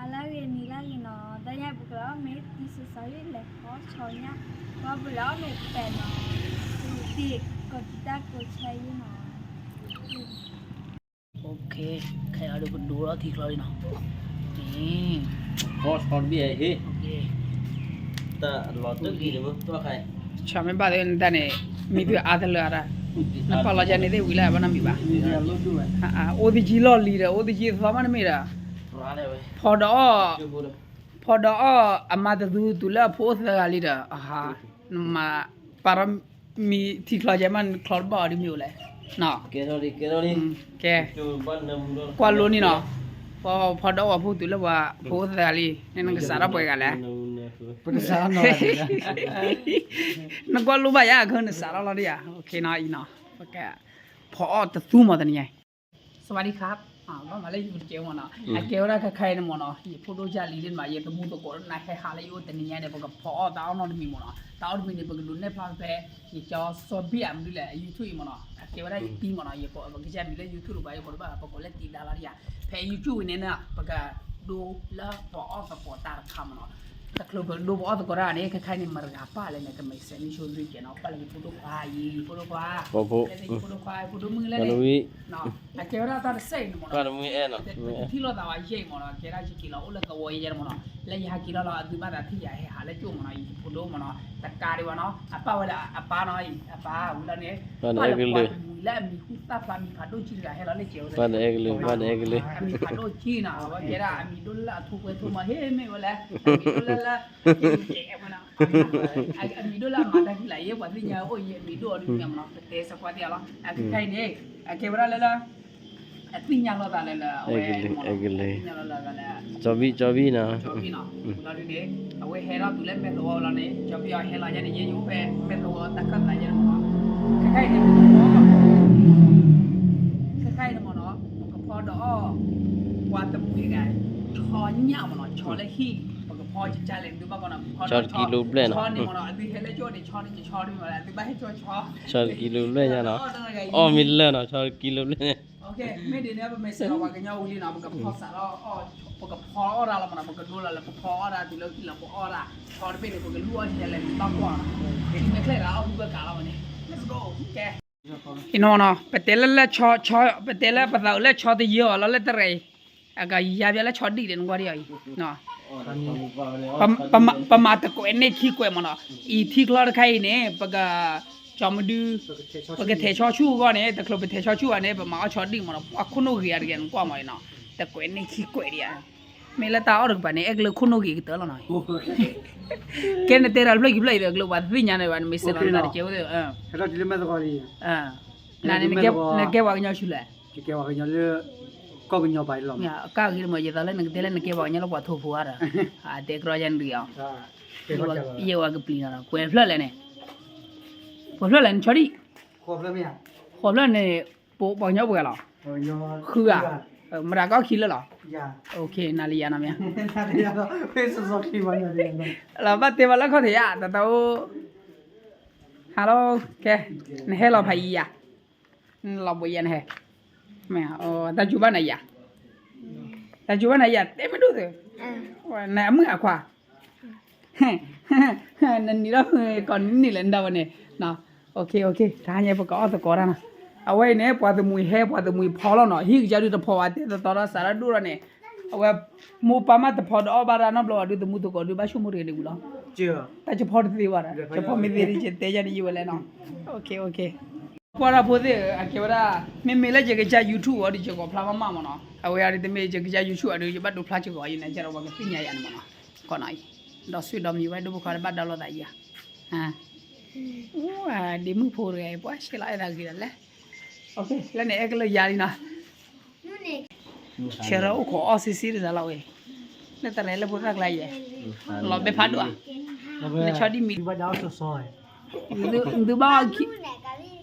လၢဂ့ၤနံၤလၢဂ့ၤနီၤ, တၢ်ညါပကလဲၤအီၣ်မ့ၤ တံၤစစီယဲလဲၤဖီဆီညါ, ပကလဲၤအီၣ်မ့ၤပဲနီၤ, တံၤကိးတံၤတၢ်ကိးဆါယဲနီၤ. ခဲအံၤဒီးပဒိးထီၣ်ထံချီလံနီၤ, ဖီဆီတဘ့ၣ်ဟ့ၣ်, တၢ်လီၤတဂ့ၤန့ၣ်, ဆီမ့ၢ်ဘၣ်သ့ၣ်နတၢ်န့ၣ် မံသုအါတလၢအါတၢ်, နပာ်လီၤယၤန့ၣ်သ့ၣ်ဝံၤလၢအဘၣ်နီတမံၤဘၣ်, အိၣ်သယံၤလီၢ်လံၤဒီး အိၣ်သယံၤသီမးတမ့ၢ်ဒီး, ဖီဒီးအီၣ်, ဖီဒီးအီၣ်အမါတသူတုၤလၢအဖိအိၣ်သၢဂၤလံဒီး, နမၤပာ်ထီၣ်မံၤထံချီကဲမး နချီတဘၣ်အီၤဒ်မ့ၢ်အိၣ်လဲၣ်, ကဲ, ကွၢ်လိန့ၣ်နီၤ, ဖီဒီးအီၣ်ဖိတုၤလၢပှၤဖိအိၣ်သၢဂၤလံ, နကစးထီၣ်ပှဲၤဂၤလဲၣ်, နကွၢ်လိဘၣ်ယၤ ခဲနစးထီၣ်လီၤဒ်ယၤ, အံၤနီၤ, ဖီအီၣ်တသူမးတနံၤညါ สวัสดีครับ, ဘၣ်မၤလၢယိၤတကဲမ့ၢ်နီၤ, အကဲဝဲဒၣ်ခဲခါအံၤန့ၣ်မ့ၢ်နီၤ, ယဖိဒိၣ်ကၢ်လံၤဒ်မး ယတမူသကိးလၢနဟဲဟးလၢယအိၣ်တနံၤညါန့ၣ် ပကဖီအီၣ်တၢ်အီၣ်နီတမံၤမ့ၢ်နီၤ, တၢ်အီၣ်တမံၤန့ၣ် ပကဒိးနဲၣ်ဖျါဖဲ ယကၠီစီဘံၣ်အမနုၤလဲၣ် အ YouTube အံၤမ့ၢ်နီၤ, အကဲဝဲဒၣ်ယတံၢ်မ့ၢ်နီၤ, ယကစၢ်မံၤလၢ YouTube တဘၣ် ယကိးတဘၣ် ပကိးလၢတံၢ်ဒါလီၤဒ်ယၤ, ဖဲ YouTube အံၤန့ၣ် ပကဒိလၢပှၤအီၣ်သကိးတၢ်တခါမ့ၢ်နီၤ, တချုးပကဒိပှၤအီၣ်သကိးတၢ်န့ၣ် ခဲခါအံၤန့ၣ် မတဂၤပၢ်လဲၣ်န့ၣ် ကမဲာ်စဲးန့ၣ်ဆိသုကဲနီၤ, ပၢ်လၢယဖိဒိၣ်ခွါအံၤ ယဖိဒိၣ်ခွါ, ယဖိဒိၣ်မုၣ်လၢန့ၣ်, အကဲဝဲဒၣ်တၢ်တစဲးအံၤန့ၣ်မ့ၢ်နီၤ, ပထံၣ်လိာ်သးဝဲယဲၢ်အံၤမ့ၢ်နီၤ, ကဲဒၣ်ယက့ၤလီၤအိၣ်လၢသဝီယဲၢ်မ့ၢ်နီၤ, လၢယဟးက့ၤလီၤလီၤ အသုဘၣ်သးထံၣ်ယၤဟဲဟးလၢကၠိမ့ၢ်နီၤ, ယဖိဒိၣ်မ့ၢ်နီၤ, တကးဒံးဘၣ်နီၤ, အပၢ်ဝဲဒၣ်အပၢ်နီၤအံၤ အပၢ်ဝံၤလီၤန့ၣ်, ပၢ်လၢပှၤတမံၤလၢအမံၤဟူသၣ်ဖျါမံၤဖးဒိၣ်ကံတဂၤဟဲလီၤလၢကဲဝဲ, အမံၤဖးဒိၣ်ကံနီၤ, အဝဲကဲဒၣ်အမံၤဒိၣ်လၢအထူကွဲထူမး ဟ့ၣ်မ့ၢ်ဝဲလဲၣ်, အမံၤဒိၣ်လၢလၢ အမံၤဒိၣ်လၢအမၤတၢ်ခံလၢယဲ ပှၤသ့ၣ်ညါအိၣ်ယဲ အမံၤဒိၣ်အီၤဒ်န့ၣ်မ့ၢ်နီၤ, ပတဲစကွၢ်သ့ၣ်အလီၤ, အခဲခါအံၤန့ၣ်, အကဲဝဲဒၣ်လၢလၢ, အသ့ၣ်ညါလိာ်သးလၢလၢအဝဲ, ကၠီဘံၣ်, ကၠီဘံၣ်နီၤ, ကၠီဘံၣ်နီၤ, လီၤဒုးန့ၣ်, အဝဲဟဲထီၣ်တုၤလၢမဲာ်သဝီလီၤန့ၣ် ကၠီဘံၣ်အီၤဟဲလီၤယဲန့ၣ် ယဲယအိၣ်ဖဲမဲာ်သဝီတၢ်ခၢၣ်သးယဲန့ၣ်မ့ၢ်နီၤ, ခဲခါအံၤန့ၣ် ပကဖီ ခဲခါအံၤန့ၣ်မ့ၢ်နီၤ ပကဖီဒီးအီၣ်, ပှၤတမှံၤတဂၤ, ဆီညၣ်မ့ၢ်နီၤ ဆီလၢဟံၣ်, ပကဖီကကၢ်လဲၣ် နသုဘၣ်ကီးနီၤ ပကဖီဒီးဆီ, ဆီန့ၣ်မ့ၢ်နီၤ အသုဟဲလၢကၠိန့ၣ် ဆီန့ၣ်ကဆီတမ့ၢ်ဘၣ်လဲၣ် အသုဘၣ်ဟဲကၠိဆီ, ဆီတကံလိဘျဲၣ်ညါနီၤ, အီၣ်မ့ၢ်လၢာ်နီၤ ဆီတကံလိဘျဲၣ်န့ၣ်, မ့ၢ်ဒ်န့ၣ် ပမ့ၢ်စဲးလီၤပှၤကညီဝံၤလံနီၤ ပကဖီစးထီၣ်, ပကဖီအီၣ်တၢ်လီၤမ့ၢ်နီၤ ပကဒိလီၤလၢပဖီအီၣ်တၢ်တုၤလၢဟံၣ်လီၤပအီၣ်တၢ်, ဆီတဘ့ၣ်န့ၣ် ပကလူအီၣ်ကလဲၣ် နသုဘၣ်ကွၢ်နီၤ, မ့ၢ်ချဲၣ်ဒီးအီၣ်ဟုဘၢကးလီၤမ့ၢ်န့ၣ်, ကဲ အံၤနီၤနီၤ ပတဲလၢလၢဆီ, ဆီ, ပတဲလၢပသးအုးလၢဆီတယၢအီၤလီၤလၢတရံး, အကယၤပျဲလၢဆီဒံၣ်ဒီးနကွၢ်ဒံးအီၤအံၤ, ပမၤတကွဲးန့ၢ်ခံကွဲးမ့ၢ်နီၤ, အံၤထံချီတခါအံၤန့ၣ် ပက, ကၠီမဒု, ပကထဲးဆီဆူၣ်အဂီၢ်န့ၣ် တချုးပထဲးဆီဆူၣ်ဘၣ်န့ၣ် ပမၤအီၣ်ဆီဒံၣ်မ့ၢ်နီၤ ပှၤခိၣ်နူာ်ဂ့ၤအါတဂ့ၤနကွၢ်မ့ၢ်အံၤနီၤ, တကွဲးန့ၢ်ခံကွဲးဒံးဧါ မ့ၢ်လၢတၢ်အီၣ်တကပၤန့ၣ် အဲၣ်ကလၢခိၣ်နူာ်ဂ့ၤကတၢၢ်လီၤနီၤ, ကဲနတဲတၢ်တဖျၢၣ်ခံဖျၢၣ်အံၤဒီး ကလၢပှၤသ့ၣ်ညါန့ၣ်ဘၣ် နမ့ၢ်စဲးလီၤနတၢ်တကဲဝဲ, နကဲပှၤကညီဆူလဲၣ်, ကဲပှၤကညီလၢ, ကီၢ်ကညီပၤလီၤ, ကၢ်ဂ့ၤတမ့ၢ် ယသးလၢနကတဲလၢနကဲပှၤကညီလၢပှၤထိၣ်ဖိအါဒီး, အတဲကြီယါနဒံးအီၤ, ယဲဝဲကပျံၤနီၤ ကွဲးဖျၢၣ်လဲၣ်န့ၣ်, ကွဲးဖျၢၣ်လဲၣ်န့ၣ် ဆီဒံၣ်, ဃိးဖျၢၣ်န့ၣ်, ပပှၤကညီပှဲၤလီၤ, ဃုဂၤ, မတၤကီၢ်ခံလၢာ်လီၤ, နၤလၢယၤနီၤမ့ၢ်, လီၤဘၣ်တဲဘၣ်လၢခီၣ်ထံးယါ တၢ်တအိၣ်, hello, ကဲ, နဟဲလီၤဖးယံၤယၤ လီၤဘှံးယဲၢ်နဟဲ, တၢ်စူၤဘၣ်နၤယၤ, တၢ်စူၤဘၣ်နၤယၤ တဲမ့ၢ်ဒိၣ်သု, နအမုၣ်အခွါ, နနံၤဒီးမုၢ်ကီးနံၤန့ၣ်လဲၣ် နဒၣ်ဝဲန့ၣ်, တဟါညါပကအီၣ်သကိးတၢ်နီၤ, အဝဲအံၤန့ၣ် ပှၤတမှံၤဟဲ ပှၤတမှံၤဖီလီၤနီၤ, ဟံၣ်ကစၢ်ဒုးတဖီဘၣ် တဲသီသီဒီးစးထီၣ်ဒိၣ်ထီၣ်န့ၣ်, အဝဲ, မိၢ်ပၢ်မးတဖီဒီးအီၣ်ဘၣ်တၢ်နီတဘျီဘၣ်ဒုး သမူသကိးဒုး ဘၣ်ဆိကမိၣ်တဂ့ၤန့ၣ်ဝံၤလီၤ, တၢ်ကဖီတသ့ဘၣ်ဒီး ကဖီမ့ၢ်သ့ဒ်ကတဲယါန့ၣ်ယံၤဝဲလဲၣ်နီၤ, ကွၢ်တၢ်ဖိသ့ၣ်ဧၢ အကဲဝဲဒၣ်, မ့မ့ၢ်လၢယကစၢ် YouTube အီၤဒီး ယကိးဖျါဘၣ်မးမ့ၢ်နီၤ, အဝဲအံၤတမ့ၢ်ယကစၢ် YouTube အီၤဒီး ယဘၣ်ဒိဖျါစ့ၢ်ကီးအံၤန့ၣ် ကဒီးပှၤကသ့ၣ်ညါယၤန့ၣ်မ့ၢ်နီၤ, ကီးနီၤအံၤ, ဒီးဆွေဒီးမံၤဝဲဒိၣ်ဖိခွါတဘၣ်ဒီလိာ်သးယၤ, ဒ့မုၣ်ဖိတဂၤအံၤ ပှၤဆဲးလီၤအဲၣ်သးဂ့ၤဒီးလဲၣ်, လၢန့ၣ်အဲၣ်ကလၢယၤလံနီၤ ဆဲးထီၣ်အိၣ်ခိးအီၣ်ဆံးဆံးတစးလီၤဝဲ, လၢတရဲၣ်လၢဖိသၣ်ကျါယဲၢ်, လီၤဘဲဖးဒိၣ်ဧါ, နဆီဒံၣ်မံၤ, နသုဘၣ်အီၣ်ခ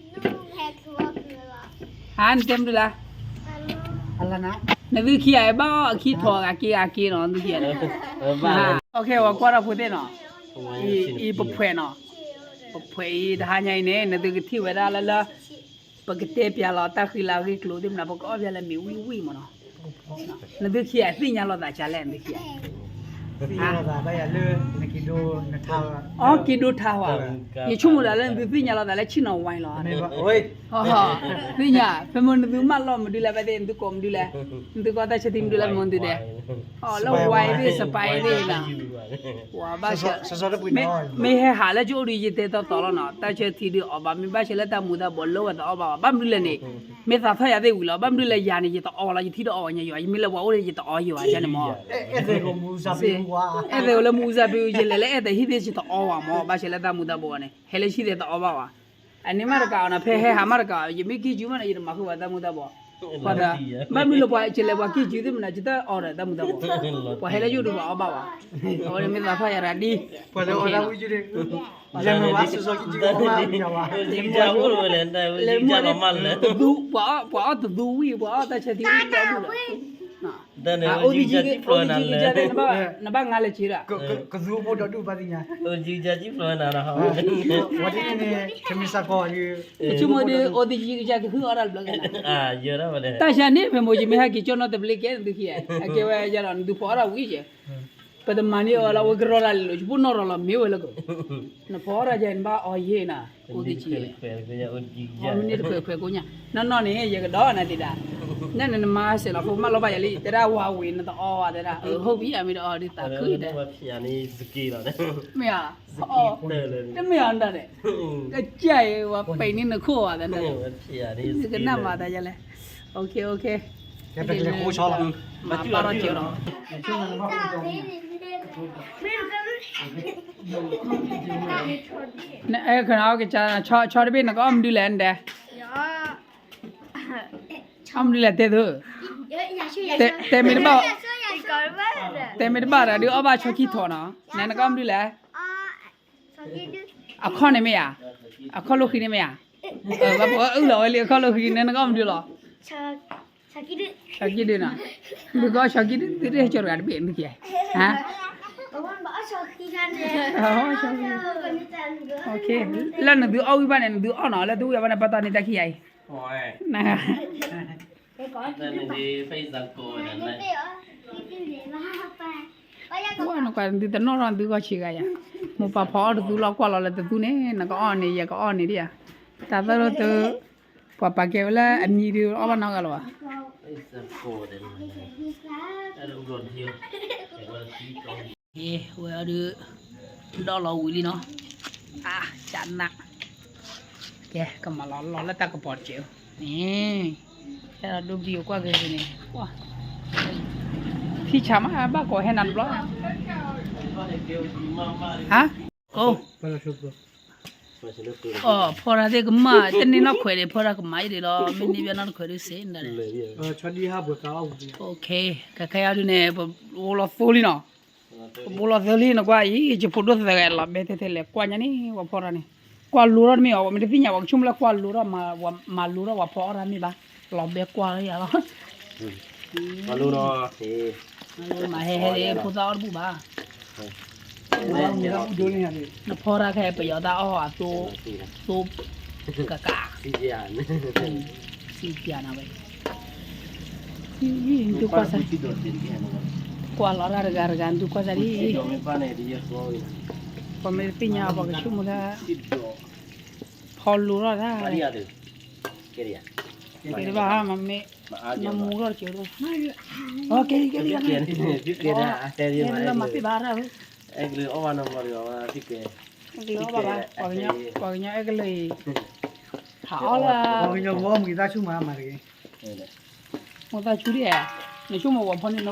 ံ, ဟါ နတဲမနုၤလဲၣ်, နသုခံဂၤဘၣ်အီၣ်အခံထီၣ်ဂၤက့ဂၤက့နီၤ နသုခံဂၤန့ၣ်, ဝဲကွၢ်ဒီးဖိသ့ၣ်နီၤ, အံၤပဖှဲးနီၤ, ပဖှဲးအံၤတဟါညါအံၤန့ၣ် နသုကထံၣ်ဝဲဒၣ်လၢလၢ ပကတဲပျးလီၤတၢ်ဃံလၤဂ့ၢ်ကျိၤသ့ၣ်မနုၤ ပကအီၣ်ပျဲလၢမ့ၤဝံၣ်ဝံၣ်မ့ၢ်နီၤ, နသုခံဂၤသ့ၣ်ညါလိာ်သးကလဲၣ် နသုခံဂၤ, အီ က့ၤဒိထါဝဲ, ယဆိကမိၣ်ဒၣ်လၢ နသုသ့ၣ်ညါလိာ်သးလၢဆ့ၣ်နီၤဝဲလီၤ, သ့ၣ်ညါ, ဖဲမိၢ်နသုမၢလီၢ်မဒုလဲၣ် ဖဲသ့ၣ် နသုကိးမဒုလဲၣ်, နသုကိးတၢ်ဆၢထံမဒုလဲၣ် မဒုဒဲး, လၢဝဲသ့ၣ် စပဲသ့ၣ်နီၤ, ဝဲဘၣ်ဆၣ် မ့ၢ်ဟဲဟးလၢကၠိအိၣ်ဒီး ယတဲတီတီလီၤနီၤ, တၢ်ဆၢထံဒုးအီၣ်ဘၣ် မ့ၢ်ဘၣ်ဆၣ်လၢတၢ်မူၤတၢ်ဘှီးလၢဝဲတအီၣ်ဘၣ်ဘၣ်, ဘၣ်မနုၤလဲၣ်န့ၣ်, မ့ၢ်သးထီၣ်ယၤသ့ၣ်ဝံၤလီၤ, ဘၣ်မနုၤလဲၣ်ယၤန့ၣ် ယတအီလီၤ ယထံၣ်တအီဝဲညါယွၤ, ယမ့ၢ်လၢပှၤအိၣ်ဒီး ယတအီယွၤန့ၣ်မး, အဲၣ်သ့ၣ်အိၣ်လၢမူစၢ်ပူၤ ယလဲၤလၢအဲၣ်သ့ၣ်ဟံၣ်သ့ၣ် ယတအီဝဲမး, ဘၣ်ဆၣ်လၢတၢ်မူၤတၢ်ဘှီးန့ၣ် ဟဲလၢဟံၣ်သ့ၣ်တအီဘၣ်ဝဲ, အန့ၣ်မးတကးအီၤနီၤ, ဖဲဟဲဟးမးတကးအီၤ, ယမ့ၢ်ကံၣ်ကုမးန့ၣ် ယတမၤဃုာ်ဘၣ်တၢ်မူၤတၢ်ဘှီး, ဘၣ်မနုၤလၢပှၤကလဲၤပှၤကံၣ်ကုသ့ၣ်မနုၤ ယတအီဒီးတၢ်မူၤတၢ်ဘှီး, ပှၤဟဲလၢယအိၣ်ဒီးပှၤအီဘၣ်ဝဲ, အဝဲန့ၣ်မ့ၢ်သးထီၣ်ယၤတဂၤဒ် ပှၤလၢအီၣ်တၢ်ဝံၣ်ကၠူဒီး လဲၤမၤဝဲ စီၤစီၤကံၣ်ကၠူအီၣ်မးဝံၤယၤဝဲ, လဲၤမၤဝဲ တသူ ပှၤအီၣ်တသူဝံၣ် ပှၤအီၣ်တၢ်ဆၢထံဝံၣ်ဒီဒူၣ်ဒီး, အိၣ်သယုၢ်ကစၢ်ကံၣ်ဖျိးနၤလၢ နဘၣ်ငါလဲၤက့ၤဒၣ်, ကသူဖိဒီဒူၣ်ဘၣ်သ့ၣ်ညါ, အိၣ်သယုၢ်ကစၢ်ကံၣ်ဖျိးနၤဒီး, ဝဲဒ်န့ၣ်န့ၣ် ကမ့ၢ်စးကီးဒီး ကဆိကမိၣ်ဒီး အိၣ်သယုၢ်ကစၢ်ကဟုအီၣ်တၢ်တဘျီက့ၤ, တၢ်ဆါန့ၣ် ဖဲမိၢ်ယမ့ၢ်ဟဲက့ၤကၠီနီတဘျီကဲ နသုခံဂၤ အကဲဝဲယၤဒီး နသုဖီအီၣ်တၢ်ဝံၣ်က့ၤ ပတမၤန့ၢ်အီၤလၢအဝဲကရီလၢ်လံၤလီၤ, ယဖိနီၢ်ရီၤလီၤမ့ၢ်ဝဲလၢက, နဖီအီၣ်တၢ်ယဲၢ် နဘၣ်အီၤယဲၢ်နၤ, အိၣ်သယုၢ်, မ့ၢ်တခွဲးခွဲးကိညါ, နီၢ်နီၢ်န့ၣ် ယကဒီးနၤသ့ဒၣ်, ညါန့ၣ်နမၤစဲးလီၤဖိမၢလီၤဘၣ်ယၤလံ, တဲဒၣ်ဝၤဝံၤ နတအီဝဲတဲဒၣ်, အဟိၣ်ဘံယၤမ့ၢ်တအီဒ်သးခုတဲ, မ့ၢ်ဧါ, တမ့ၢ်အီၤဒၣ်ဒဲး, ကစၢ်အံၤ ဝဲပဲာ်န့ၢ်နခိၣ်ဘၣ်တဲ, နကနၣ်မၤသးယလဲၣ်, မၤပာ်ထီၣ်က့ၤဒီး နအဲၣ်ခီက ဆီတဘ့ၣ် နကအီၣ်မနုၤလဲၣ်နဒဲး, အီၣ်မနုၤလဲၣ်တဲသု, တဲမ့ၢ်တဘၣ်, တဲမ့ၢ်တဘၣ်ဒီး ဒုးအီၣ်ဘၣ်ဆီခံထီၣ်နီၤ, နနကအီၣ်မနုၤလဲၣ်, အခီၣ်န့ၣ်မ့ၢ်ဧါ, အခီၣ်လိၣ်ဃံန့ၣ်မ့ၢ်ဧါ, ပှၤအုၣ်လီၤဝဲလံ အခီၣ်လိၣ်ဃံန့ၣ် နကအီၣ်မနုၤလီၤ ဆီကံဒုနီၤ, ဘုကီၢ်ဆီကံဒု သုတဟဲကၠီတဂၤတဘ့ၣ်မ့ၢ်ကဲ, လၢနသုအီၣ်ဝံၣ်ဘၣ်န့ၣ် နသုအီၣ်နီၤ လၢသုဝံၣ်ဘၣ်န့ၣ် ပတီၢ်န့ၢ်တၢ်ခံဂၤအံၤ, နကွၢ်နသုတနီၣ်ထီၣ်နသုဂီၢ်ဆံးဂၤယၤ, မိၢ်ပၢ်ဖီအီၣ်တသူလီၤကွၢ်လီၤလၢတသူန့ၣ် နကအီၣ်န့ၣ် ယကအီၣ်န့ၣ်ဒ်ဧါ, တၢ်သၢၣ်ရိၣ်သု ပှၤပာ်ကဲဝဲလၢအမံၤဒုးအီၣ်ဘၣ်နီတဂၤလၢၤဘၣ်. ဝဲအီၤဒုး ဒီးလီၤဝံၤလံနီၤ, အါ ကနၣ်, ကဲ ကမၤလီၤလီၤလၢတၢ်ကပီၤတက့ၢ်, န့ၣ် တၢ်ဒိးဘံအိၣ်ကွၢ်က့ၤန့ၣ်, ထံဆးမး ဘၣ်ကိးဟဲနၤတဘျီ, ဟါ, အိၣ် ဖီတၢ်သ့ၣ်ကမၣ် တန့ၢ်နီၢ်ခွဲးဒံး ဖီတၢ်ကမၣ်အံၤဒံးလီၤ, မ့ၢ်န့ၢ်ဘၣ်နီၢ်တခွဲးဒုးစ့ၢ်နၤ, ခဲခဲအံၤဒုးန့ၣ် ပဘိလီၤသိလံနီၤ, ပဘိလီၤသိလံ နကွၢ်အံၤ ယဖိဒိၣ်သၢဂၤလီၤဘဲထဲထဲလဲၤကွၢ်ညါန့ၣ် ပှၤဖီတၢ်န့ၣ်, ကွၢ်လိထီၣ်တမ့ၢ်အီၤ ပှၤမ့ၢ်တသ့ၣ်ညါ ပှၤကဆိကမိၣ်လၢကွၢ်လိထီၣ် မၤလိထီၣ်ပှၤဖီအီၣ်တၢ်မ့ၢ်ဘၣ်, လီၤဘဲကွၢ်လၢယၤလီၤ, မၤဟဲဟဲလၢဖိသၣ်အီၣ်တဘူၣ်ဘၣ် နဖီတၢ်ခဲပယီၤတၢ်အီၣ်အသိ, သိ, ကကး, စံးပျးနၤဝဲ, ကွၢ်လီၤတၢ်တဂၤတဂၤ နဒုးကွၢ်စၢ်လံ, ပှၤမ့ၢ်တသ့ၣ်ညါ ပှၤကဆိကမိၣ်လၢ ဖီလိထီၣ်တၢ်, ကဲတဘၣ်, မမ့ၢ်, မမူထီၣ်တက့ၢ်, ကဲ, ကဲ, ကဲ, မၤသ့ၣ်ဘၣ်ရၣ်, အဲကလုာ်အီၣ်ဘၣ်နီၤ, ပှၤကညီအဲကလုာ်အံၤ, ဟးအီၣ်လၢ ပှၤကညီဂီၢ်မုၢ်သၣ်ဆူၣ်မၤမၤတဂ့ၤ, မိၢ်သၣ်ဆူၣ်ဒ်, နဆိကမိၣ်ပှၤဖီန့ၢ်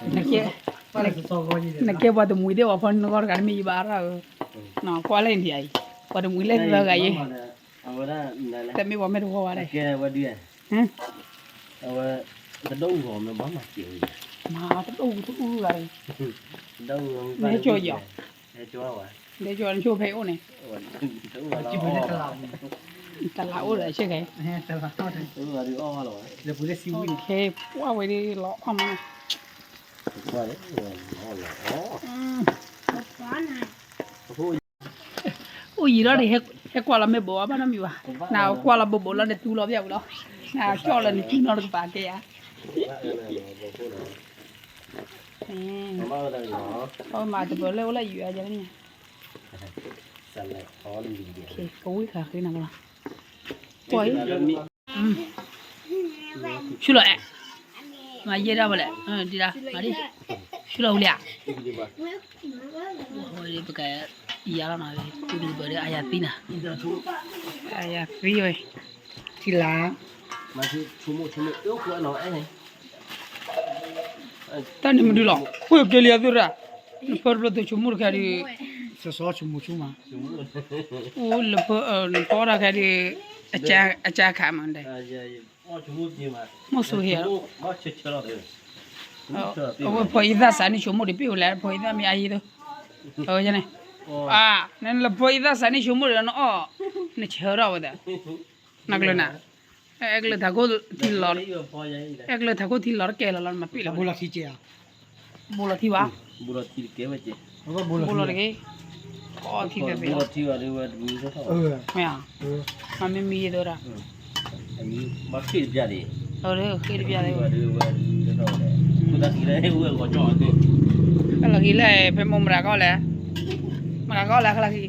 နဂီၢ်တဂၤလီၤ, နကဲပှၤတမှံၤသ့ၣ်ပှၤဖီန့ၢ်နဂီၢ်တဂၤ တမ့ၢ်ယဘၣ်ရၣ်ဧၢ, ကွၢ်လၢအံၤဒံးအံၤ, ပှၤတမှံၤလၢသၢဂၤအံၤ, တမ့ၢ်ပှၤမ့ၢ်တဝီဝဲဒၣ်, မၤတဒိၣ်အူတဒိၣ်အူဂၤ, နဟဲကၠီယီၤ, နဟဲကၠီနဆိဖဲအိၣ်န့ၣ်, တလးအိၣ်ဒီးဆ့ၣ်ခဲ, ပှၢ်ဝဲဒ်လီၤအီၣ်မး, အိၣ်ယံၤထီၣ်ဒီး ဟဲကွၢ်လီၤမ့ၢ်ဘိးအီၣ်ဘၣ်နီတမံၤဘၣ်, နကွၢ်လီၤဘိးဘိးလီၤဒီးတူၢ်လီၤပျၢ်ဝံၤလီၤ, နကၠီလီၤနစုနီတကပၤကဲဧါ, အဝဲမၤတပၢၤလၢအိၣ်လၢယွၤယဲန့ၣ်, ကဝံၣ်ဃာ်ဃ့နၤကလီၤ, ကွၢ်အံၤ, ဆူလီၤအဲ, မၤယဲၢ်ဒၣ်ဝဲလဲၣ်, ဒ်ဒၣ်, မၤဒ်, ဆူလီၤဝံၤလံဧါ, ပကယါလီၤနီၤ, ပတပၢၤဒီးအယၤသံနၤ, အယၤသံဝဲ, ထံလၢ် တၢ်န့ၣ်မဒုလီၤ, အိၣ်ကဲလံအသုရၣ်, နဖၢတဖျၢၣ်သုဆိကမိၣ်တခါဒီး, စီၤစီၤဆိကမိၣ်ဆိမး, အိၣ်လၢဖၢ, နဖီတၢ်ခါဒီး, အကါခးမးဒဲး, မိၢ်ဆိဟ့ၣ်, အဝဲဖီအံသၣ်စးန့ၣ်ဆိကမိၣ်ဒံးပ့ၢ်ဝဲလဲၣ်, ဖီအံသၣ်မ့ၢ်အယံၤသိ, အဝဲန့ၣ်, နလၢဖီအံသၣ်စးန့ၣ်ဆိကမိၣ်ဒီးနအီၣ်, နဆၢထီၣ်ဝဲဒၣ်, နကလၢနၤ အဲၣ်ကလၢထးခိၣ်ထံလီၤ, အဲၣ်ကလၢထးခိၣ်ထံလီၤတကဲလီၤလီၤ နမၤပ့ၢ်လီၤ, ဘိလီၤထံကဲဧါ, ဘိလီၤထံဘၣ်, ဘိလီၤထံတကဲဝဲကဲ, ကီထံဖဲဖဲလီၤ, မ့ၢ်ဧါ, မ့မ့ၢ်ယဲဒၣ်, ဃ့တပျၢ်, ဃ့တပျၢ်, လီၤက့ၤလၢ ဖဲမိၢ်မရၤကီၢ်လဲၣ်, မရၤကီၢ်လဲၣ် ခလၢခံ,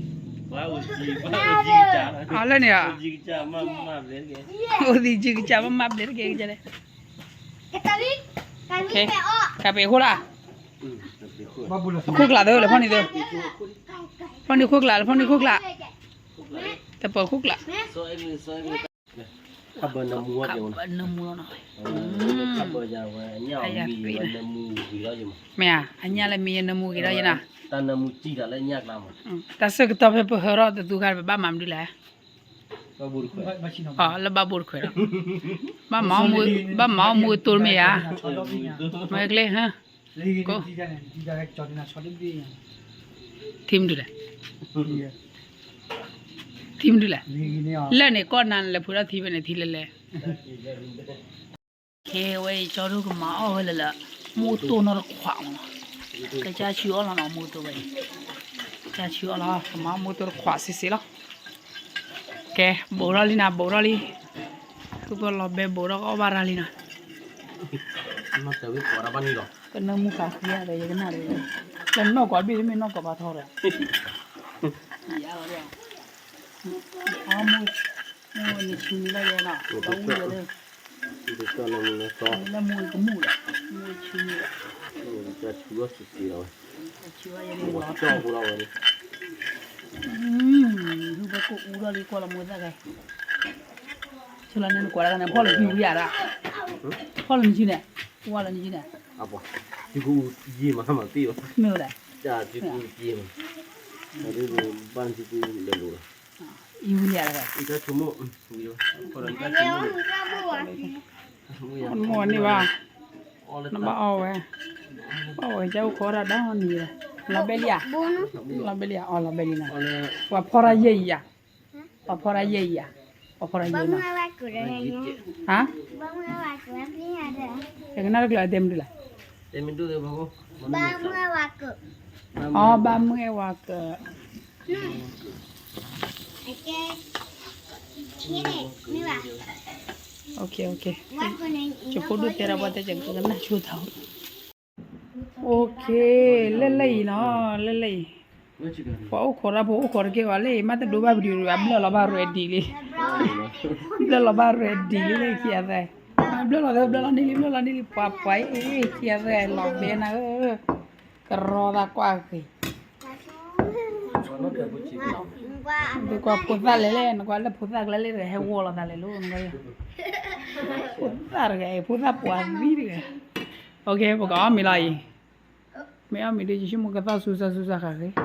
အလၢန့ၣ်ဧါ, အိၣ်သံကစၢ်မးမးဘျဲၣ်တကဲ, အိၣ်သံကစၢ်မးမးဘျဲၣ်တကဲကလဲၣ်, ကပ့ၤခိၣ်လၢ်, ခိၣ်ကျးသၢလၢဖီနံၤသၢ, ဖီနံၤခိၣ်ကျးလၢဖီနံၤခိၣ်ကျး, တပၢၤခိၣ်ကျး, နမူလီၤနီၤ, မ့ၢ်ဧါ, အညၣ်လၢမ့ၢ်ယနမူဂ့ၤထီၣ်ယမး, မ့ၢ်ဧါ, အညၣ်လၢမ့ၢ်ယနမူဂ့ၤထီၣ်ယနၤ, တၢ်ဆၢကတီၢ်ဖဲပဟၢထီၣ်တသူခါ ပဘၣ်မၤမနုၤလဲၣ်, လၢဘၣ်ဘိတခွဲးဒီး, ဘၣ်မၤအီၣ်မူအသိးမ့ၢ်ဧါ, မ့ၢ်ကျဲ, ထံမနုၤလဲၣ်, ထံမနုၤလဲၣ်, လၢန့ၣ်ကီၢ်နၤလဲၤဖုးထီၣ်ထံဖဲန့ၣ်ထံလဲၣ်လဲၣ်, ကဲဝဲအံၤကၠီဒိၣ်ကမၤအီၣ်ဝဲလၢလၢ, မိၢ်တိၢ်နီတခွးမးနီၤ, ကစၢ်ဆူအီၣ်လီၤနီၤမိၢ်တိၢ်ဝဲအံၤ, ကစၢ်ဆူအီၣ်လီၤ ကမၤအီၣ်မိၢ်တိၢ်တခွးစ့ၢ်စ့ၢ်လီၤ, ကဲ ဘူးထီၣ်လံနၤ ဘူးထီၣ်လံ, ဃုပလီၤဘဲဘူးထီၣ်ကအီၣ်ဘၣ်ရၤလံနၤ, ကနၢမူဃာ်ဃံဒီး ယကနၣ်ဒီး, လၢနီၢ်ကီးဘ့ၣ်တမ့ၢ်နီၢ်ကီးဘၣ်ထီဒီး, အီၣ်မူ, မူနဆူလၢယဲနီၤ, ဘၣ်ဝံၤဒီး, လၢမူကမူၣ်ဒီး, မူဆူလီၤ, ဆူဝဲယဲန့ၣ်လီၤ, ဟုဘၣ်ကိၣ်အူထီၣ်လံကွၢ်လီၤမူသၣ်ဂဲၤ, ဆူလီၤန့ၣ်နကွၢ်တၢ်န့ၣ် ဖီၣ်လၢနဆူဝံၤယၤဒၣ်, ဖီၣ်လၢနဆူန့ၣ်, ဝါလၢနဆူန့ၣ်, မ့ၢ်ဝဲဒၣ်, ဘၣ်နဆူလဲၤလိၤလီၤ, အံၤဝံၤလံဧါ, မိၢ်န့ၣ်ဘၣ်, နဘၣ်အီၣ်ဝဲ, ဘၣ်အီၣ်ဝဲကအိၣ်ခိးတၢ်ဒီနံၤ, လီၤဘဲလံဧါ, လီၤဘဲလံဧါ, အီၣ်လီၤဘဲလံနီၤ, ပှၤဖီၣ်တၢ်ယဲၢ်အံၤဧါ, ပှၤဖီၣ်တၢ်ယဲၢ်အံၤဧါ, ပှၤဖီၣ်တၢ်ယဲၢ်နီၤ, ဟါ, ယကနၣ်တကျၢၤတဲမနုၤလဲၣ်, အီ ဘၣ်မုၢ်အဲၣ်ဝါကၢၤ ယဖိဒိၣ်တဲဒီးပှၤတဲကကနၣ်ဆိတၢ်, အိၣ်ခ့, လၢလၢအံၤနီၤ, လၢလၢအံၤ, ပှၤအိၣ်ခိးတၢ်ဖိအိၣ်ခိးတက့ၢ်ဝဲလၢ မ့ၢ်တဒိဘၣ်ပဒံး အဘျၢၣ်လီၤဘၣ် ready လံ, ဘျၢၣ်လီၤဘၣ် ready လံလၢခံအသး, ဘျၢၣ်လီၤသၢ ဘျၢၣ်လီၤန့ၢ်လံ ဘျၢၣ်လီၤန့ၢ်လံ ပှၤပှၤအ့ၣ်ခံအသးလီၤဘဲနၤဧၢ, ကရီသးကွၢ်ဂ့ၤ နကွၢ်ဖိသၣ်လဲၣ်လဲၣ် နကွၢ်လၢဖိသၣ်ကျါလဲၣ် တဂၤဟဲဂီၤလီၤသးလဲၣ်လိၤ, ဖိသၣ်တဂၤအံၤ ဖိသၣ်ပှၤသံတဂၤ, ပကအီၣ်မ့ၤလီၤအံၤ, မ့ၢ်အီၣ်မ့ၤဒ်ယဆိကမိၣ် ကသၣ်ဆူစၢ်ဆူစၢ်ဃာ်ဂ့ၤ,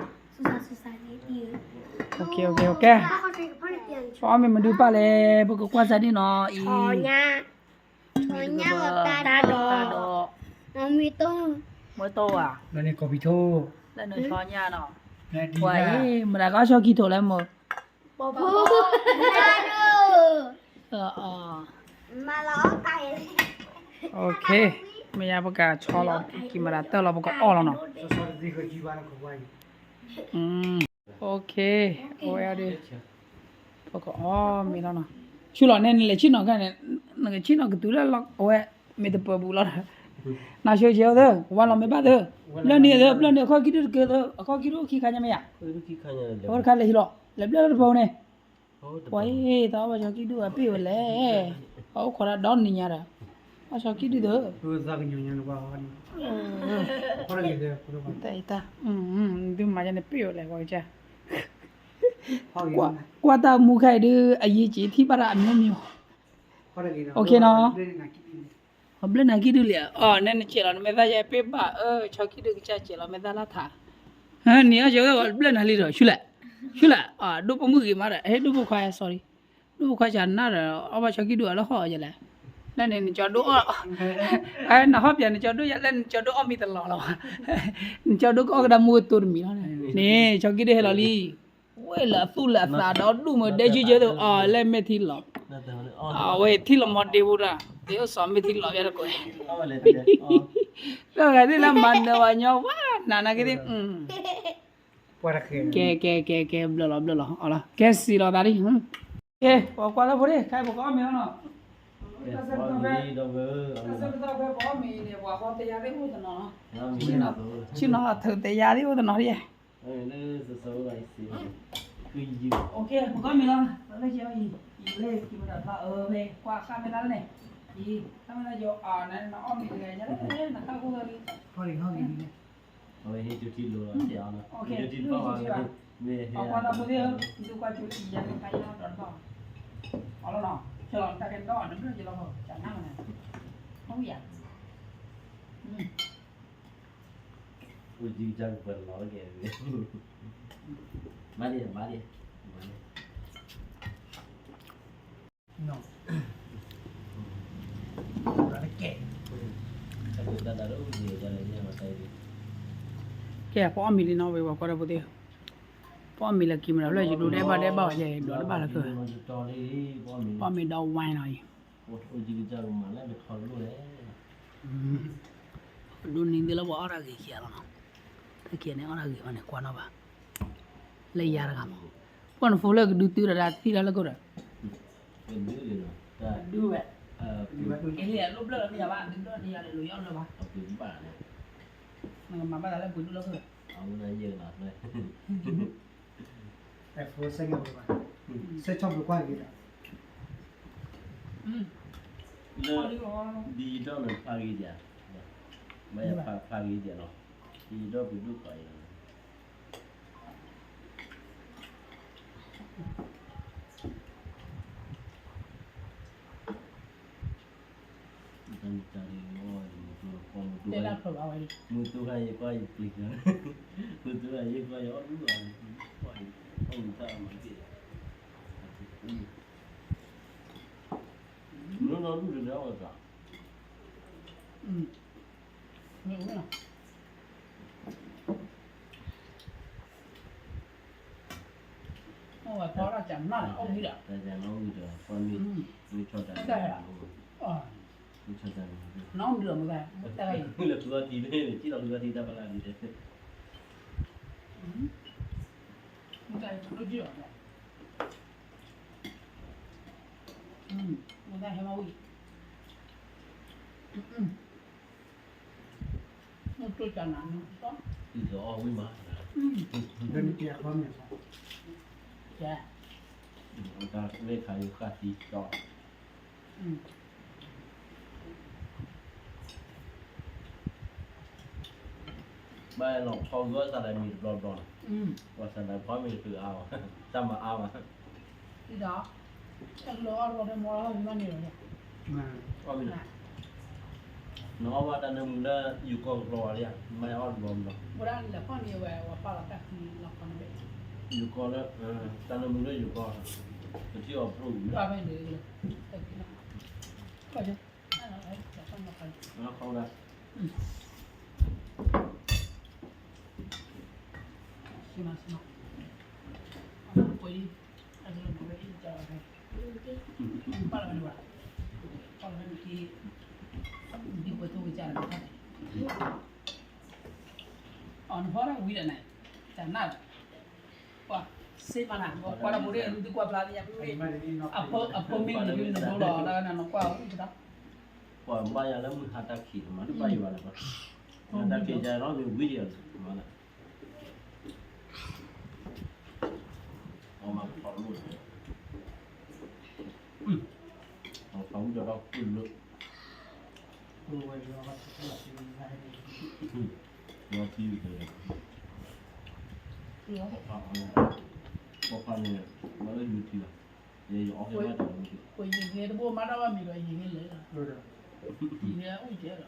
ကဲ, ပအီၣ်မ့ၤမနုၤပၢ်လဲၣ် ပကကွၢ်စၢ်ဒ်နီၤအံၤ တၢ်ဒီး, မ့ၢ်တိၢ်ဧါ, လၢနဆီညၣ်နီၤ, ပှၤအံၤ မတၤကအီၣ်ဆီခံထိးလဲၣ်မိၢ်, မ့ၢ်ယၤပကဆီလီၤ ကံမရၤတၢ်လီၤ ပကအီၣ်လီၤနီၤ, အဝဲဒၣ် ပကအီၣ်မ့ၤလီၤနီၤ, ဆူလီၤန့ၣ် နလဲၤဆ့ၣ်နီၤခါန့ၣ်, နကဆ့ၣ်နီၤကတုၤလၢအဝဲ မ့ၢ်တပၢၤဘူးလီၤ, နဆိကဲသၢ ဝါလီၤမ့ၢ်ဘၣ်သၢ, ဘျၢၣ်န့ၣ်သၢ ဘျၢၣ်န့ၣ် အခီၣ်ခံဒုတကဲသၢ အခီၣ်ခံဒုအိၣ်ခံခါညါမ့ၢ်ယၤ, အဝဲတခါလဲၤဟံးလီၤ လဲၤဘျၢၣ်လၢတပၢၤန့ၣ်, ပှၤအံၤ တၢ်အီၣ်ဘၣ်ဆီခံဒုအပ့ၢ်ဝဲလဲၣ်, အအိၣ်ခိးဒၣ်ဒီနံၤညါဒီး, အီၣ်ဆီခံဒုသၢ တၢ်အံၤတၢ်, ဒုမၤယါန့ၣ်ပ့ၢ်ဝဲလဲၣ် ပှၤကစၢ်, ကွၢ်တၢ်မူခဲအံၤဒု အရေးကြီး ထံၣ်ဘၣ်တၢ်အမျိုးမျိုး, โอเคနော်, ဘျၢၣ်နၤခံဒုလံ, အီၤ နဲနကဲလီၤ နမဲာ်သၣ်ယဲပ့ၢ်ဘၣ်အၢ ဆီခံဒုကစၢ်ကဲလီၤ မဲာ်သၣ်လၢထး, နံၤအီၤကဲဝဲဘျၢၣ်နၤလံဒီး ဆူလဲၣ်, ဆူလဲၣ်, ဒိၣ်ပိာ်မုၣ်ဂ့ၤမးဒီး ဟဲဒိၣ်ပိာ်ခွါ sorry, ဒိၣ်ပိာ်ခွါစၢ်နၤဒီး အီၣ်ဘၣ်ဆီခံဒုအလၢဟီၣ်ယဲလဲၣ်, လၢန့ၣ် နကၠီဒိၣ်အီၣ်, နဟီၣ်ပၠး နကၠီဒိၣ်ယဲလဲၣ် နကၠီဒိၣ်အီၣ်မ့ၢ်တလီၤလီၤ, နကၠီဒိၣ်ကအီၣ်ကဒါမူကတိတမံၤလီၤ, န့ၣ် ဆီခံဒုဟဲလီၤလံ ဝဲလၢအသူၣ်လၢအသးဒီးဒူၣ်မ့ၢ်ဒဲကၠူကၠူသ့ၣ် အီၤ လၢမဲာ်ထံလီၤ, အဝဲထံလီၤမီၤဒ့ဖိတၢ် သ့ၣ်အိၣ်စီၤမ့ၢ်ထံလီၤယဲတကွဲး, လၢဂၤသ့ၣ်လၢမၤနၢၤဝဲညီဝါ နၤနာ်က့သ့ၣ်, ကဲ ကဲ ကဲ ကဲ ဘျၢၣ်လီၤ ဘျၢၣ်လီၤ အီၤလီၤ ကဲစံးလီၤသးဒ်, ကဲ ပှၤကွၢ်လၢဖိဒ် ခဲအံၤပကအီၣ်မ့ၤလီၤနီၤ, တၢ်ဆၢကတီၢ်ဖဲ တၢ်ဆၢကတီၢ်ဖဲပအီၣ်မ့ၤအံၤန့ၣ် ပှၤဟီတယါသ့ၣ်အိၣ်တနီၤလီၤ, ဆ့ၣ်နီၤထၢၣ်တယါသ့ၣ်အိၣ်တနီၤဒ်, ပကအီၣ်မ့ၤလီၤ, လၢက့ၤအီၣ်အံၤ အံၤလၢက့ၤမတၤဖျါအၢဖဲ ကွၢ်ဃၣ်မ့ၢ်လၢန့ၣ်, အံၤ ဃၣ်မ့ၢ်လၢယအီၤန့ၣ် နအီၣ်မ့ၤတဂၤညါလၢ နခါဃိသီလံ, အဝဲဟ့ၣ်ကၠိထံလိၤလီၤ အဝဲဟ့ၣ်ကၠိထံလိၤလီၤ, ပှၤကွၢ်တၢ်ဖိသ့ၣ်ဧၢ, သုကွၢ်ကၠိလၢအံၤယါန့ၣ် တၢ်ယါနီၣ်တၢ်တဘၣ်, အီၤလီၤနီၤ, ဆဲးလီၤတၢ်ကဲဒီးနဘျၢၣ်ယလီၤ ကနၣ်မနၤ, ဟီၣ်ဝံယါ, အိၣ်ကၠံကစၢ်ကပၢၤလီၤတက့ၢ်, မၤဒံး မၤဒံး, မၤဒံး ကဲ ပအီၣ်မ့ၤလံနီၤ ဝဲပှၤကွၢ်တၢ်ဖိသ့ၣ်, ပအီၣ်မ့ၤလၢက့ၤမတၤဖျၢၣ် ယဒိးဒဲးဘၣ်ဒဲးဘၣ်ဝဲ ယဒိးဒဲးဘၣ်လၢကၢၢ်, ပအီၣ်မ့ၤဒီးဝါနီၤအံၤ, ဒိးန့ၢ်သ့လၢပှၤအီၣ်တၢ်ဂ့ၤခံဂၤလီၤနီၤ, တၢ်ခံဂၤန့ၣ်အီၣ်တၢ်ဂ့ၤဘၣ်န့ၣ် ကွၢ်နီၣ်ဘၣ်, လၢယါတဂၤမး, ပှၤနဖိလၢကဒုးတုၤဒီးတၢ်သံလၢလၢကိၢ်ဒီး ဒုးဝဲ, ဒုးဝဲ, ကဲလံလိၣ်ဘျၢၣ်လီၤမ့ၢ်ယါဘၣ် ဒုးဘျၢၣ်န့ၣ်ယါလၢလိၤယီၢ်လၢဘၣ်, နကမၤဘၣ်သးလၢပှ့ၤဒိၣ်လၢခိၣ်, အဝဲဒၣ်ယဲၢ်ကလးဖျၢၣ်, အဲ ဖိစဲကဲဘၣ်, စဲဆီၣ်ပှ့ၤကွၢ်ဂ့ၤဒီး, လၢ, ဒ်ယဒီးနဖးဂ့ၤဒၣ်, ဘၣ်ယဖးဂ့ၤဒၣ်လီၤ, ဒ်ယဒီးပှ့ၤဒိၣ်ဖးဂ့ၤဒၣ်လီၤ. မုၢ်တူၢ်ခါယကွၢ်ယပျံၤ, မုၢ်တူၢ်ခါယကွၢ်ယအီၣ်ဒူၣ်, မုၢ်တူၢ်ခါယကွၢ်ယအီၣ်ဒူၣ်, ကွၢ်ယအီၣ်မုၢ်တၢ်မၤက့ၤ, မုၢ်နီၢ်ဒူၣ်တဂၤအီၣ်သး, အဝဲပီၢ်တၢ်ကနၣ်အီၣ်ဝံၤဒီး, တၢ်ကနၣ်အီၣ်ဝံၤဒီး ပှၤမ့ၢ်, မ့ၢ်ဆီတၢ်, မ့ၢ်ဆီတၢ်, နအီၣ်မ့ၤဒီးမတၤ, လၢဖုအီထံန့ၣ် က့ၤလီၤဖုအီထံတၢ်ဖးလၢ်ဒ်လဲၣ်, မတၤဒိၣ်က့ၤအီၤ, မတၤဟဲမၤဝံၤ, မ့ၢ်တိၢ်ကနၤန့ၣ်, အီၣ်ဝံၤမး, ကဲ, တၢ်မ့ၢ်ခါယိၤဃၣ်သံကီး, ဘၣ်လီၤဖီဂၢၢ်စးဒၣ်မ့ၤတဘျီဘျီန့ၣ်, ပှၤစးဒၣ်ဖီမ့ၤတဖုအါဘၣ်, တၢ်မၤအါဘၣ်, ဒ်ဒီး, တၢ်ကလီၤအီၣ်တဘျီတမီၤလီၤမ့ၢ်ဘၣ်န့ၣ်လီၤ, အီၣ်မ့ၤ, နအီၣ်ဘၣ်တၢ်နၢမူလၢယိၤကီၢ်ကလီၤဝဲလံ, မ့ၢ်အီၣ်တဘျီဘျီ, ဝဲဒၣ်လဲၤဖီၣ်န့ၢ်ဝဲ ဝဲပာ်လီၤတၢ်ခံလီၤခီန့ၣ်ဘၣ်, ယိၤကီၢ်လၢ, တၢ်နၢမူလၢယိၤကီၢ်, ပထံၣ်အီၤဖျိဝံၤလီၤ, အီၤနဖီတၢ်ဝံၤဒီးန့ၣ်, တၢ်နၢ်ဒီး, ကွၢ်, စ့မးနၤ, ကွၢ်တၢ်ဖိဒ်သုကွၢ်ဖျါသ့ၣ်ညါ, အဖိမ့ၢ်နဒိလီၤလၢနကွၢ်ဝံၤတၢ်, ပှၤဘၣ်ယၤလၢမုၢ်ဟါတၢ်ခံးမး တဘၣ်ယၤဘၣ်လၢၤဘၣ်, တၢ်ခံးယၤလီၤမ့ၢ်ဝံၤယၤလီၤမး, အမၤဖီလိၣ်န့ၣ်, အဖီလိၣ်ဒီးဘၣ်ကူၣ်လၢ, ပှၤဖံး, ပှၤဖးန့ၣ်, မၤလၢယူၤထံလီၤ, ယယအီၣ်ဟဲဘၣ်တၢ်မုၢ်, ပယံၤဂ့ၤတဘိမၤတၢ်ဘၣ်မံၤဒီးယံၤဂ့ၤလဲၣ်လီၤ, ယံၤဂ့ၤအိၣ်ကဲလီၤ.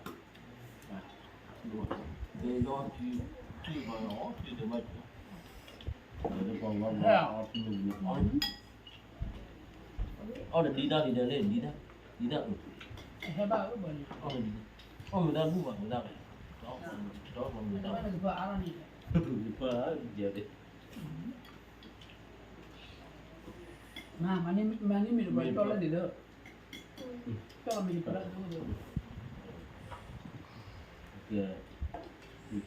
အီၣ်တဒံတၢ်လံဒီးလၢဒံတၢ်, ဒံတၢ်အုး, ဟဲဘၣ်အၢဘၣ်န့ၣ်, အီၣ်မ့ၢ်တၢ်ဘူၣ်ဘၣ်မ့ၢ်တၢ်, တၢ်အီၣ်မ့ၢ်တၢ်ဘူၣ်ဘၣ်မ့ၢ်တၢ်, ပှၤယဲဒၣ် မၤန့ၢ်မ့ၢ်တပှၤကၠီလၢန့ၣ်လၢ, ကၠီမ့ၢ်တပှၤကၠီလၢ, ကဲ, တဒၣ်လီၤလီၤ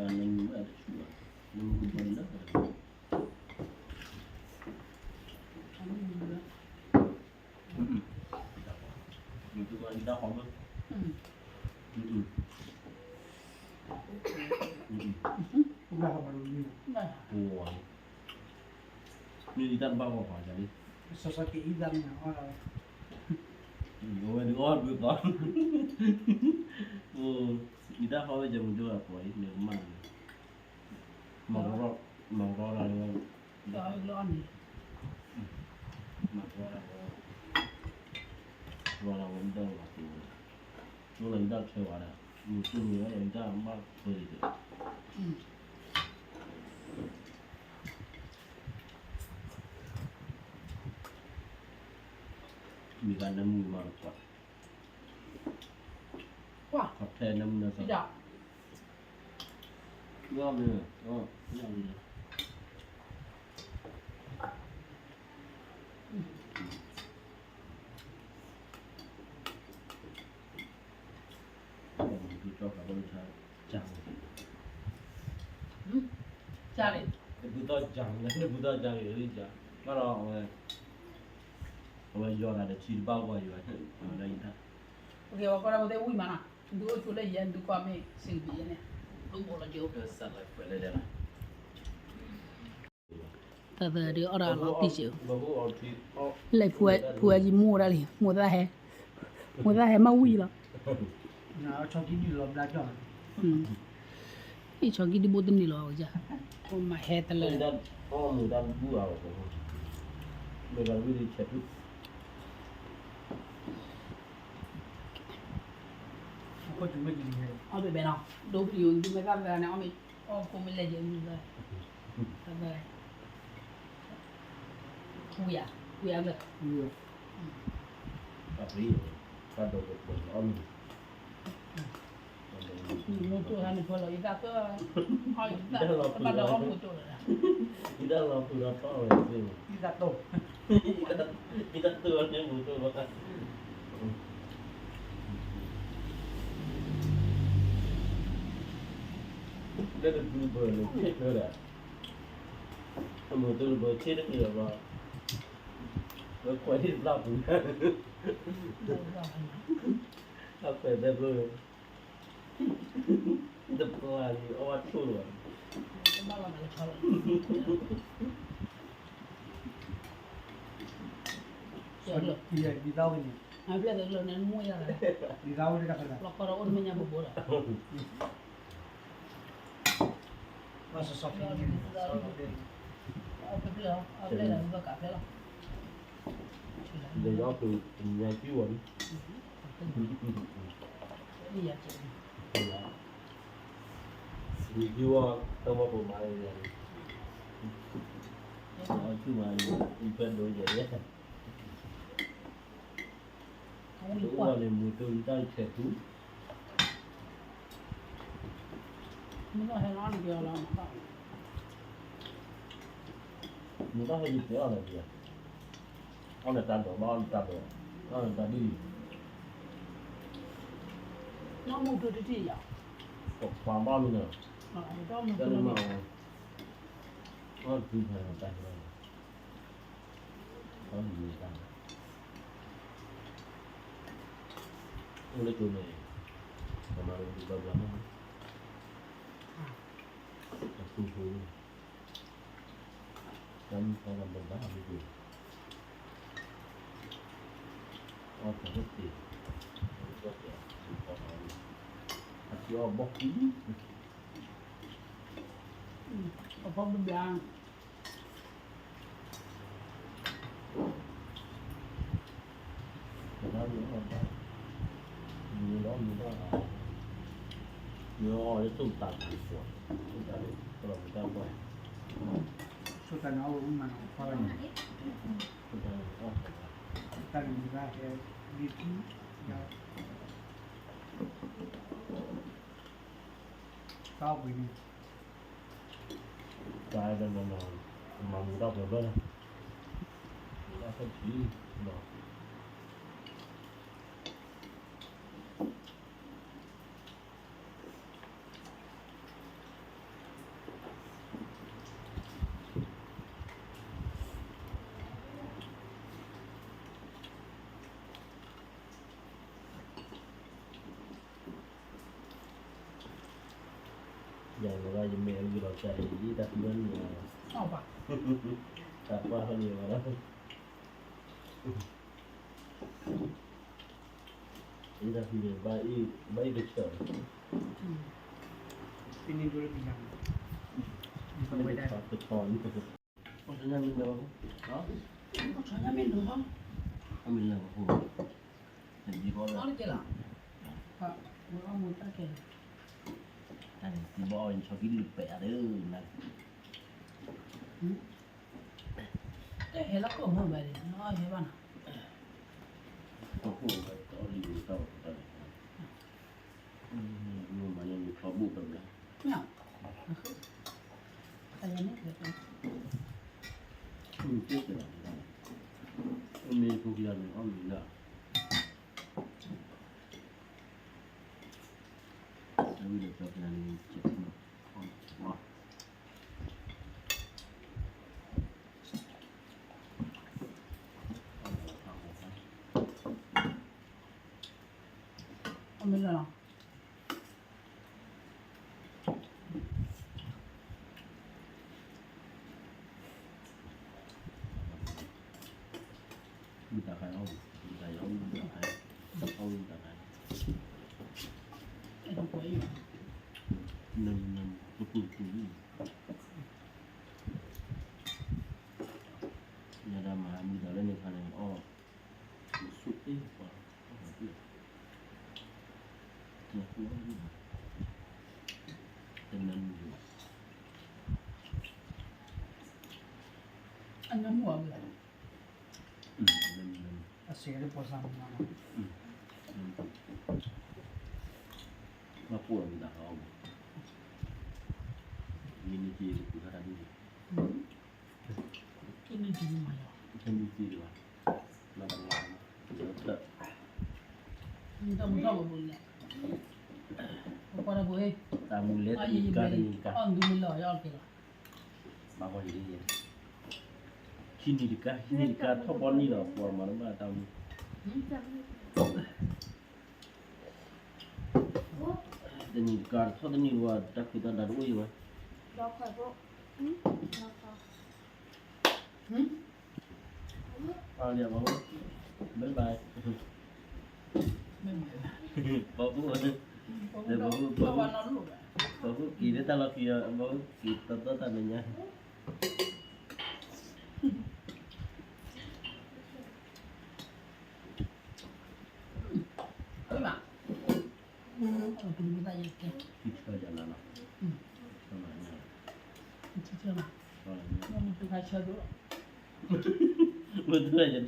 နမုၢ်ဝဲတဆူၣ်ဘၣ်, နမုၢ်ကဘၣ်လၢ မ့ၢ်တၢ်ဃီမ့ၢ်, မ့ၢ်တၢ်တဘၣ်ဂီၢ်ပှၤယၤလံ, စီၤစီၤက့ၤအံၤသးမ့ၢ်အီၣ်လီၤ, အဝဲဒုးအီၣ်ဒုးသီ, မ့ၢ်တၢ်ဃီဝဲယမုၢ်ဒိၣ်အပှၤအံၤ မ့ၢ်ကမၣ်န့ၣ်, မၤရီ, မၤရီတၢ်လၢ, မၤရီတၢ်လၢ, ရီတၢ်ဝဲဒၣ်လီၤ, ကျိလီၤယတၢ်ထွဲဝဲဒၣ်, မုၢ်ကျိလီၤယတၢ်မၤထွဲဒံး, မ့ၢ်ဂ့ၤနမုၢ်မၤတပှၤ, ထဲနမုၢ်နသီ, မ့ၢ်, နဘူၣ်သီကၢ်လံ, နဘူၣ်သီကၢ်လံ, ဘၣ်ဒီး, အဝဲ, အဝဲယီၤတၢ်ဒီးထံတဘၣ်ဂီၢ်ယၤ, အဝဲဒၣ်ယတၢ်, ပကဲဝဲကွၢ်ဒၣ်ပသ့ၣ်ဝံၣ်မးနီၤ, ဒုးအိၣ်ဆိလၢယဲ ဒုးကွၢ်မ့ၢ်စံးဘံၣ်ယဲန့ၣ်, ဒိၣ်ဘိလီၤက့ၤအိၣ်ဖဲစးလၢကွဲးလဲၣ်ဒဲးလီၤ. တၢ်သၢဒုးအီၣ်ဒၣ်လီၤတံၢ်စၢၤ, လဲၤဖုဝဲယံၤမိၢ်ဒၣ်လံ, မိၢ်သၣ်ဟဲ, မိၢ်သၣ်ဟဲမးဝံၤလီၤ, အံၤဆီကံဒုးဘိတန့ၢ်လီၤ, မၤဟဲတလၢ, အီၣ်ဘဲဘဲနီၤ, ဒိပယိၤဒုးမ့ၢ်သၣ်သၢန့ၣ် အီၣ်မ့ၢ်, အီၣ်ကိးမ့ၢ်လဲၤယဲၢ်မုၢ်သၢ, သၢသၢ, ဝံၤဧါ, ဝံၤဧါ, တၢ်ဒိးကပှဲၤအီၣ်မ့ၢ်, မူတိၢ်ဟါန့ၣ်ဖဲလီၤ ယတၢ်ပၢၢ်, တဘၣ်ဒီးအီၣ်မူတိၢ်လီၤ, ယတၢ်လီၤဖုးလီၤထီၣ်ဝဲသ့ၣ်, ယတၢ်တိၢ်, ယတၢ်တိၢ်အီၣ်န့ၣ်မူတိၢ်ဘၣ် လၢတဘျုးဘၢၣ်န့ၣ် ဆ့ၣ်တဖျၢၣ်ဒီး, တမုာ်တဘၢၣ်ဆ့ၣ်တဖျၢၣ်ဒီး, လၢခွဲးတဘျၣ်ပူၤ, တၢ်ခွဲးသဲဖျိ, တပှၢ်လံအီၣ်ဘၣ်ထိၣ်လီၤ, ဒ်သိးန့ၣ်, ဒ်သိးန့ၣ်, လီၤကီဒီးအိၣ်တမ့ၢ်ညါဘိဘိဒီး, ဒီးယီၤဖုးညါကံဝီၤလံ, ကံဝီၤတဝီပမၤလၢယၤလံ, အီၣ်ဆူၣ်မးလံ, အံၤဖဲဒိယဲၢ်ယဲၢ် တအိၣ်ဘၣ်န့ၣ် မူတိၢ်တၢ်ဆဲးသူ, မူတိၢ်ဟဲယတဲအီၣ်လၢၤ, အီၣ်လၢတၢ်ဒိးဘၣ်အီၣ်လၢတၢ်ဒိး, အီၣ်လၢတၢ်ဒ်အံၤ, ပှၤဘၣ်မနုၤ, တၢ်လၢမၤအီၤ, အီၣ်တၢ်ဖဲတၢ်ဟဲဘၣ်န့ၣ်, အီၣ်တၢ် လၢကၠိန့ၣ် ပမၤလၢဘျါဘျါမး, အသူဖိ, တၢ်မုၢ်သီလၢဘျါဘျါမး, အီၣ်တၢ်လၢသ့ၣ်, အထံအီၣ်ဘီၣ်ခံ, အဖီဘျါဘျါ မ့ၢ်လီၤမ့ၢ်လီၤ, မ့ၢ်အီၣ်လၢ ส้มตำ ကလီၤမုၢ်တၢ်ပှၢ်, ส้มตำ န့ၣ် အီၣ်ဝဲမးနီၤ ခွါဘၣ်န့ၣ်, တၢ်န့ၣ်မ့ၢ်ဘၣ်ဟဲ လံၤထူ ယၤ တၢ်ပှ့ၤန့ၣ် တၢ်အဲၣ်ဒိးနီၤနီၤ, မၤမူၤတၢ်ပှဲၤဘၢၣ်လီၤ, မူၤတၢ်ဆၢထံလီၤ. ယၤလီၤဘၣ်ယမဲာ်အဂ့ၢ်လီၤကၢ်အံၤ ယတၢ်ဖံဘၣ်န့ၣ်, တၢ်ပှၢ်ဖဲန့ၣ်ဝဲဒၣ်, ယတၢ်ဖံန့ၣ် ဘၣ်အ့ၣ်ကဆၢၣ်, ဖဲန့ၣ်ဒိလၢကယၤ, ကဆီညါမ့ၢ်လၢ, ကဆီညါမ့ၢ်လၢ, အမ့ၢ်လၢပှၤဖိ, တဘျီဘီလၢ, တၢ်န့ၣ် တဘျီဘီအံၤဆီကံၢ်ဒုးပဲာ်အါဒၢးနၤ, တဟဲလၢကီၢ်မိၢ်ဘၣ်န့ၣ် ဟဲဘၣ်နီၤ, ကီၢ်မိၢ်ဘၣ်တအီၣ်လံၤတၢ်အီၣ်တၢ်န့ၣ်, မ့ၢ်မၤန့ၢ်မ့ၢ်ထီဘိၣ်တဘျီ, မ့ၢ်, မ့ၢ်ဖိကယၤန့ၣ် အီၣ်မ့ၤလၢ အဝံၤဒီးကီၢ်ကယၤန့ၣ် အီၣ်မ့ၤလၢ မုၢ်တၢ်ခါအီၣ်, မုၢ်တၢ်ယီၤ, မုၢ်တၢ်ခါ, အီၣ်မုၢ်တၢ်ခါ, န, နပူၤပူၤ, ယၤဒၣ်မၤမုၢ်တၢ်လၢန့ၣ်ခါန့ၣ် အီၣ်, မ့ၢ်ဆူၣ်သ့ပှၤ, တနၢ်မုၢ်, အနၢ်မုၢ်အီၤ, အစဲးလၢပှၤသးမုၢ်လီၤ, မၤပိၢ်လီၤမုၢ်တၢ်ခါအီၣ်မး, မ့ၢ်န့ၢ်က့ၤကပူၤခါတၢ်ဒ်န့ၣ်, ကန့ၢ်က့ၤမးလီၤ, ကန့ၢ်က့ၤဘၣ်, လီၤတလီၤ, တၢ်, တၢ်မူထီၣ်ဘိဘိလဲၣ်, တၢ်မူလဲၤတနံၤတကါတနံၤတကါ, ဘၣ်ဂီၢ်ယံၤ, ခံနံၤတကါ ဟံးနံၤတကါ ထီၣ်ဘီနံၣ်ဒီး ပှၤမၤတဘၣ်တၢ်မူ, တနံၤတကါ ထီၣ်တနံၤဝဲ တၢ်ဖံးတၢ်မၤတအိၣ်ယံၤဝဲ, ပှၤလၢ, bye bye, ပှၤဖိ, ပှၤဖိ, ပှၤဖိက့ၤလၢတၢ်လီၢ်ခံအီၤ ပှၤဖိက့ၤတၢ်လီၢ်ခံအီၤ ထံဆၢယၤနၤလီၤ, ထံဆၢ, မ့ၢ်တၢ်ယပၢ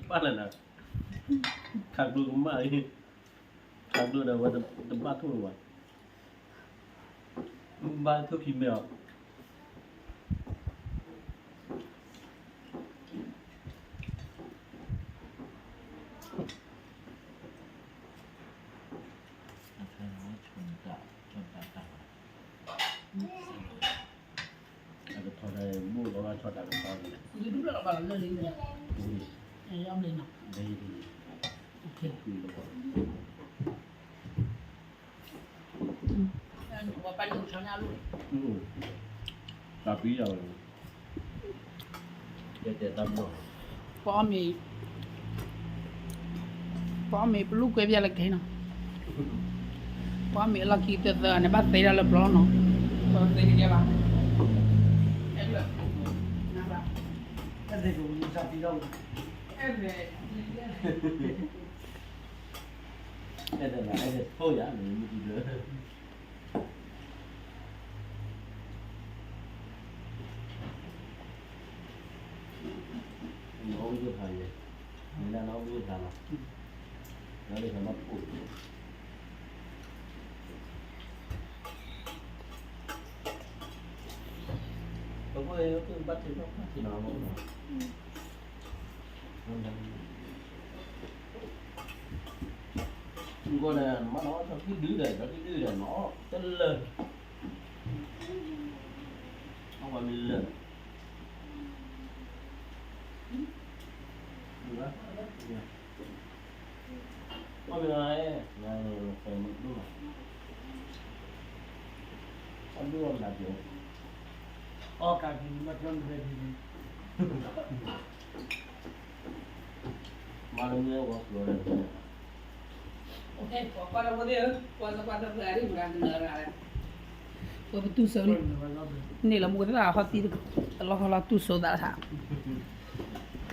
်လၢနၤ, ခးကျိကမၣ်, ခးကျိဒီးဝဲတဘၣ်ထိၣ်လၢၤဘၣ်, ဘၣ်ထိၣ်ခံမ့ၢ်အီၤ အကထီၣ်တၢ်ဘိၣ်လီၤဘၣ်ဆီတၢ်ကထီၣ်န့ၣ်, လၢ, လၢ, လၢ, လၢ, လၢ, လၢ, လၢ, လၢ, လၢ, လၢ, လၢ, တၢ်ပံယၤဝဲ, ပအီၣ်မ့ၤ, ပအီၣ်မ့ၤပလူၢ်ကွဲပယၤလၢကဟဲနီၤ, ပအီၣ်မ့ၤအလီၢ်ခံသၢသၢန့ၣ် ဘၣ်သ့ဒၣ်လၢပျီနီၤ, ပသ့တကဲဘၣ်, အဲၣ်ဒိး နအီၣ်ဘၣ်ယိၣ်ဖးယဲ, နဒၣ်နအီၣ်ဘၣ်ယိၣ်ဖးလီၤ, နအီၣ်ဘၣ်ယိၣ်ဖးဘၣ်ဖှိၣ်, ပကဘၣ်ထံၣ်ဘၣ်ဖှိၣ်ထံၣ်နီၤ, မ့ၢ်ဂီၢ်န့ၣ် နမ့ၢ်နအီၣ်ဒီးခံဒုဒီး ဒီးခံဒုဒီး နအီၣ်တလၢာ်, အီၣ်ဝဲမ့ၢ်လၢာ်, အီၣ်မ့ၢ်နၤ, နၤန့ၣ် နဖဲမဒိၣ်မး, အီၣ်ဒိၣ်အီၣ်မနုၤက့ၤ, အီၣ်ကးက့ၤ မ့ၢ်ဘၣ်ကျီၢ်နဖဲက့ၤ, မၤလၢမ့ၢ်ဝဲကျိၤဒီး, ပတူၢ်စိန့ၣ်, န့ၣ်လီၤမူသးဟီသံ, တလီၢ်ဟီလီၤတူၢ်စိသးထး,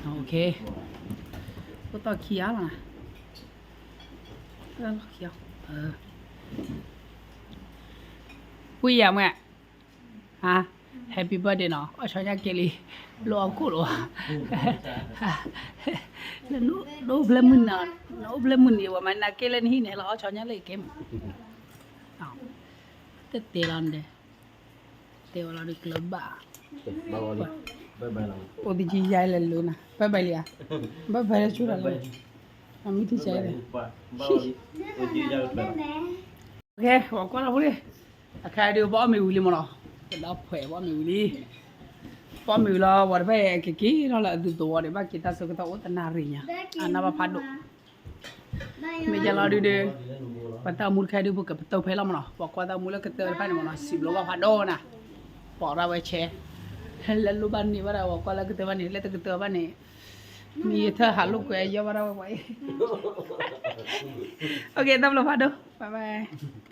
အိၣ်သီၣ်ခံဂၤလီၤ, ခံဂၤ, ဝံယၤမွဲ Happy birthday နီၤ, အီၣ်ဆီညါကဲလံ, လၢအီၣ်ကိၣ်လီၤ, နအိၣ်ဖျဲၣ်မုၢ်နၤ, နအိၣ်ဖျဲၣ်မုၢ်နံၤဝဲမး နကဲလၢနဟံၣ်န့ၣ် လီၤအီၣ်ဆီညါလၢကဲမး, တတဲလီၤန့ၣ်, တဲဝဲလီၤဒုးကျၢၤဘၣ်, အိၣ်တကံယါလဲၤလိၤနၤ, bye bye လံဧါ, bye bye လၢဆိတၢ်လၢ, အမ့ၢ်ထံဆါလဲၤ, ကဲ ပှၤကွၢ်လီၤဖိလံ, အခါဒုးပအီၣ်မ့ၤဝံၤလံမ့ၢ်နီၤ, ကဒီးဖှဲးပအီၣ်မ့ၤဝံၤလံ, ပအီၣ်မ့ၤဝံၤလီၤ ပှၤတဖၣ်အံၤကက့ၤထီၣ်လၢအသုသဝီဒီး ဘၣ်က့ၤတၢ်ဆၢကတီၢ်အိၣ်တနၣ်ရံၣ်ညါ, အနၢ်ဘၣ်ဖးဒိၣ်, မ့ၢ်ယါလီၤဒုးဒုး, ပတၢ်အိၣ်မူတခါဒုး ပကပတုာ်ဖဲလီၤမ့ၢ်နီၤ, ပှၤကွၢ်တၢ်အိၣ်မူလၢကတၢၢ်တဖၣ်န့ၣ်မ့ၢ်နီၤ စံးဘျုးဘၣ်ဖးဒိၣ်နၤ, ပိာ်ရၣ်ဝဲဆဲး, လၢလိၣ်ဘၣ်န့ၢ်ဘၣ်ဒီး ပှၤကွၢ်လၢကတၢၢ်ဘၣ်န့ၣ် လၢတကတၢၢ်ဘၣ်န့ၣ်, မ့ၢ်ယထၢၣ်ဟးလိာ်ကွဲယီၢ်ဘၣ်ဒၣ်ဝဲပှၤအံၤ, OK တၢ်ဘျုးဖးဒိၣ် bye bye.